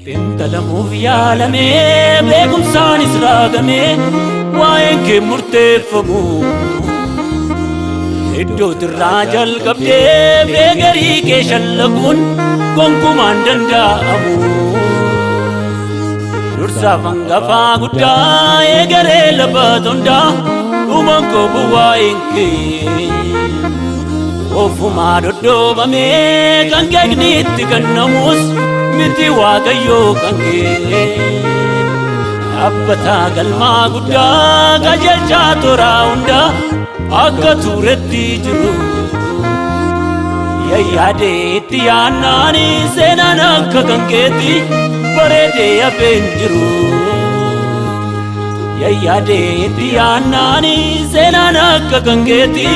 Xiinxalamuuf yaalamee beekumsaanis raagamee waa'een kee murteeffamu. Iddootirraa jalqabdee beegarii kee shallaguun gonkumaan danda'amu. Dursaaf hangafaa guddaa eegalee lafa tondaa dhumaan koo bu'aa'een kee. Ofumaa doddoobamee kan keekni itti kennamus miti waaqayyoo kan kee. Dhaabbataa galmaa guddaa qajeelchaa toraa hundaa akka turetti jiru. Yayyaadee itti yaannaani seenaan akka kan keetti bareedee hafeen jiru. Yayyaadee itti yaannaani seenaan akka kan keetti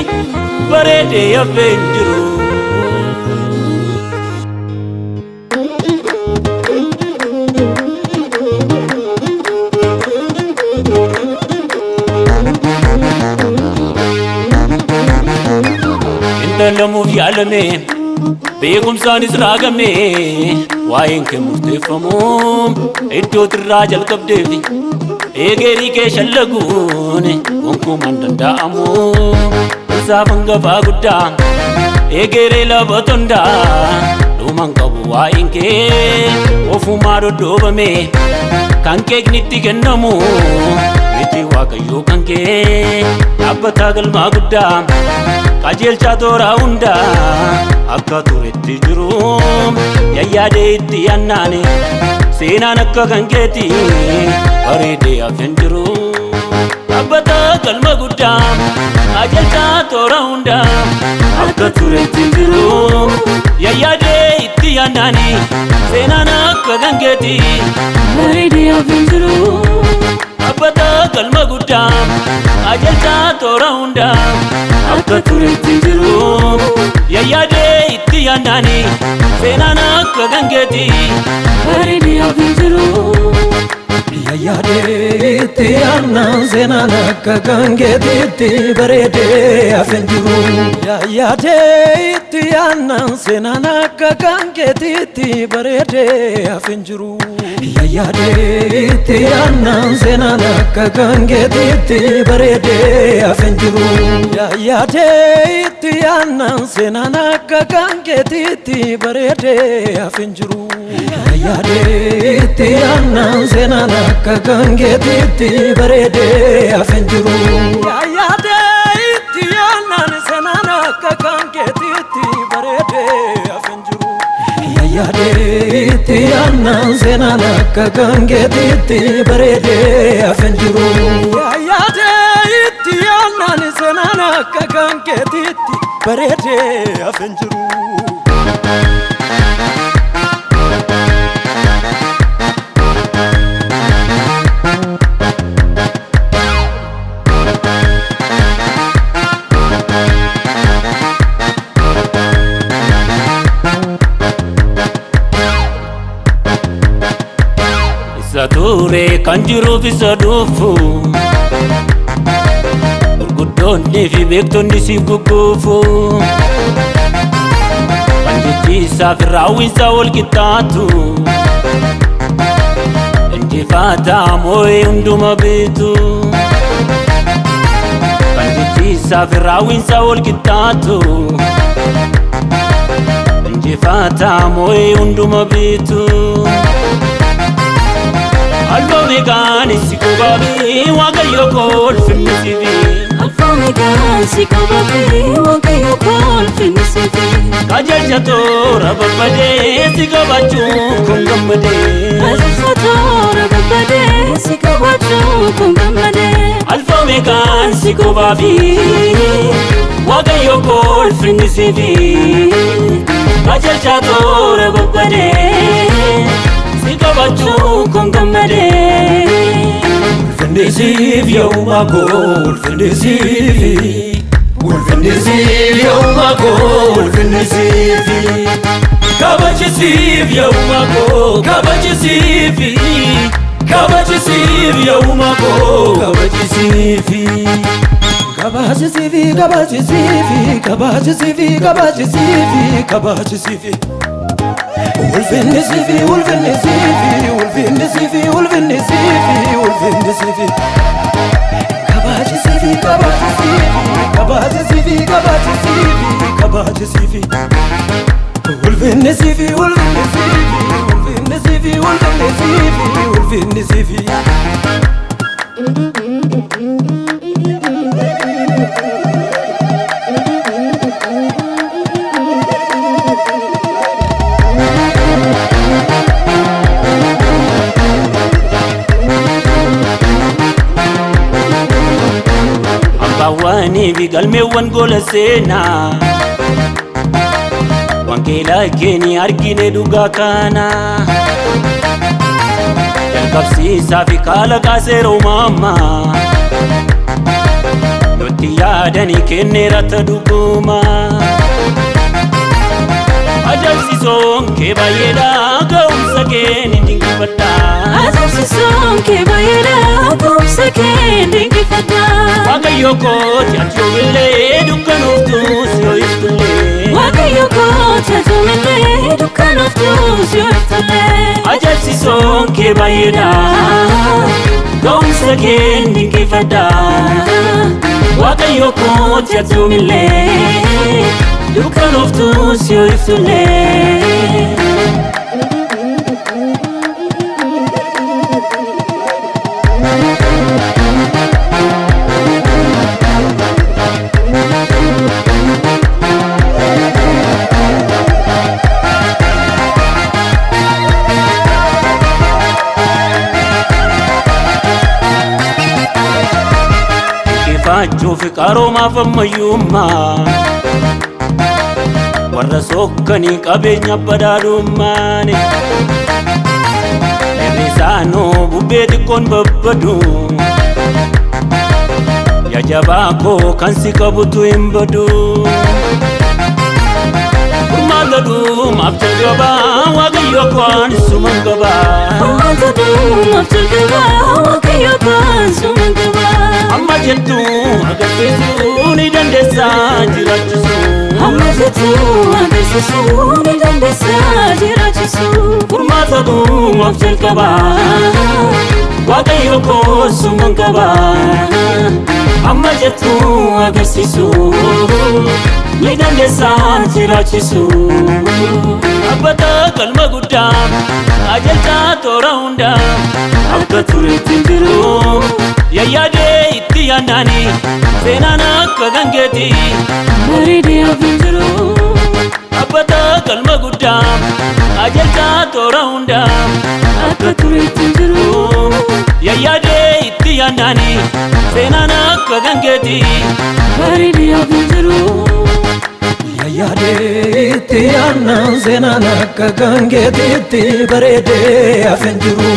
bareedee hafeen jiru. Intalamuuf yaalame beekumsaanis raagame waa'een kee murteeffamu iddootirraa jalqabdeefi eegeerii kee shallaguun gonkumaan danda'amu. Dursaaf hangafaa guddaa eegeree lafa tondaa dhumaan qabu waa'een kee ofumaa doddoobame kan keekni itti kennamu miti waaqayyoo kan kee dhaabbataa galmaa guddaa qajeelchaa tooraa hundaa akka turetti jiru yayyaadee itti yaannaani seenaan akka kan keeti bareedee hafeen jiru. Dhaabbataa galma guddaa qajeelchaa toora hundaa akka turetti jiru yayyaadee itti yaannaani seenaan akka kan keeti Bareedee hafeen jiru. Dhaabbataa galma guddaa qajeelchaa toora hundaa akka turetti jiru yayyaadee itti yaannaani seenaan akka kan keeti Bareedee hafeen jiru. Yayyaadee itti yaannaan seenaan akka kan keetiitti bareedee hafeen jiru. Yayyaadee itti yaannaan seenaan akka kan keetiitti bareedee hafeen jiru. Yayyaadee itti yaannaan seenaan akka kan keetiitti bareedee hafeen jiru. Yayyaadee itti yaannaan seenaan akka kan keetiitti bareedee hafeen jiru. Yayyaadee itti yaannaan seenaan akka kan keetiitti bareedee hafeen jiru. Yayyaadee itti yaannaan seenaan akka kan keetiitti bareedee hafeen jiru. Yayyaadee itti yaannaan seenaan akka kan keetiitti bareedee hafeen jiru. Yayyaadee itti yaannaan seenaan akka kan keetiitti bareedee hafeen jiru. Isa ture kan jiruuf isa dhufu gurguddoonni fi beektonni si gugguufu kan jechiisaa fi raawwiinsaa wal qixxaatu injifataa moo'ee hunduma beektu kan jechiisaa fi raawwiinsaa wal qixxaatu injifataa moo'ee hunduma beektu. Alfa Omeegaan si qobaafi Waaqayyo koo ulfinni sifi. Alfa Omeegaan si qobaafi Waaqayyo koo ulfinni sifi. Qajeelcha toora babbadee si qabachuu kun gammadee. Qajeelcha toora babbadee si qabachuu kun gammadee. Alfa Omeegaan si qobaafi Waaqayyo koo ulfinni sifi. Qajeelcha toora babbadee si qabachuu kun gammadee. Ulfinni siif yooma koo ulfinni siifi. Ulfinni siif yooma koo ulfinni siifi. Kabajisiif yooma koo kabajisiifi. Kabajisiif yooma koo kabajisiifi. Kabajisiifi kabajisiifi kabajisiifi kabajisiifi kabajisiifi. Ulfinni siifi, ulfinni siifi, ulfinni siifi, ulfinni siifi, ulfinni siifi. Kabaaji siifi, kabaaji siifi, kabaaji siifi, kabaaji siifi, kabaaji siifi. Ulfinni siifi, ulfinni siifi, ulfinni siifi, ulfinni siifi, ulfinni siifi. Abbaawwanii fi galmeewwan gola seenaa wangeelaa keenya argine dhugaa kana jalqabsiisaa fi kalaqaa seera uumamaa nutti yaadanii kenneera ta dhuguma. Ajaa'ibsiisoon kee baay'eedha, ga'umsa kee ni dinqifadha. Ajaa'ibsiisoon kee baay'eedha, ga'umsa kee dinqifadha. Waaqayyo kooti ati yoomillee dukkanooftus yoo iftullee. Waaqayyo kooti ati yoomillee dukkanooftus yoo iftullee. Ajaa'ibsiisoon kee baay'eedha, ga'umsa kee dinqifadha. Waaqayyo kooti ati yoomillee dukkanooftus yoo iftullee. Dinqifachuuf qaroomaaf ammayyummaa warra sokkanii qabeenya badhaadhummaan irri isaanoo bubbee xiqqoon babbadu, yaa jabaa koo kan si qabutu hin badu. Furmaata dhumaaf jalqabaa, Waaqayyo koon suman qabaa. Furmaata dhumaaf jalqabaa, Waaqayyo koon suman qabaa. Amma jettu agarsiisuu ni dandeessaa jiraachisu. Amma jettu agarsiisuu ni dandeessaa jiraachisu. Furmaata dhumaaf jalqabaa, Waaqayyo koo suman qabaa. Amma jettu agarsiisuu ni dandeessaa jiraachisu. Dhaabbata galma guddaa qajeelchaa toora hundaa akka turetti hin jiru. Yayyaadee itti yaadnaani seenaan akka gangeeti Bareedee hafe hin jiru. Dhaabbata galma guddaa qajeelchaa toora hundaa Akka turetti hin jiru. Yayyaadee itti yaadnaani seenaan akka gangeeti Bareedee hafe hin jiru. Yaadee itti yaadnaan seenaan akka gangeetitti bareedee hafe hin jiru.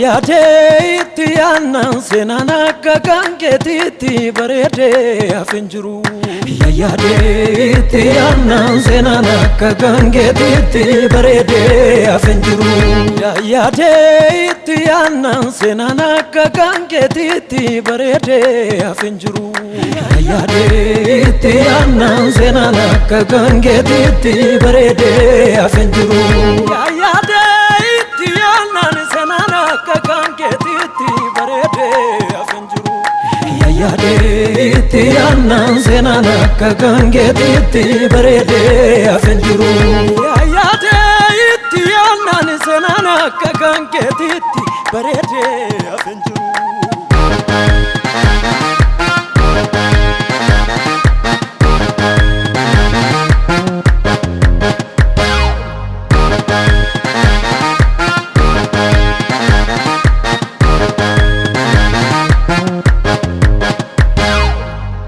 Yaadee itti yaadnaan seenaan akka gangeetitti bareedee hafe hin jiru. Yaadee itti yaadnaan seenaan akka gangeetitti bareedee hafe hin jiru. Yaadee itti yaadnaan seenaan akka gangeetitti bareedee hafe hin jiru. Yaadee itti yaadnaan seenaan akka gangeetitti bareedee hafe hin jiru. Yaadee itti yaadnaan seenaan akka gangeetitti bareedee hafe hin jiru. Yaadee itti yaadnaan seenaan akka gangeetitti bareedee hafe hin jiru. Yaadee itti yaadnaan seenaan akka gangeetitti bareedee hafe hin jiru.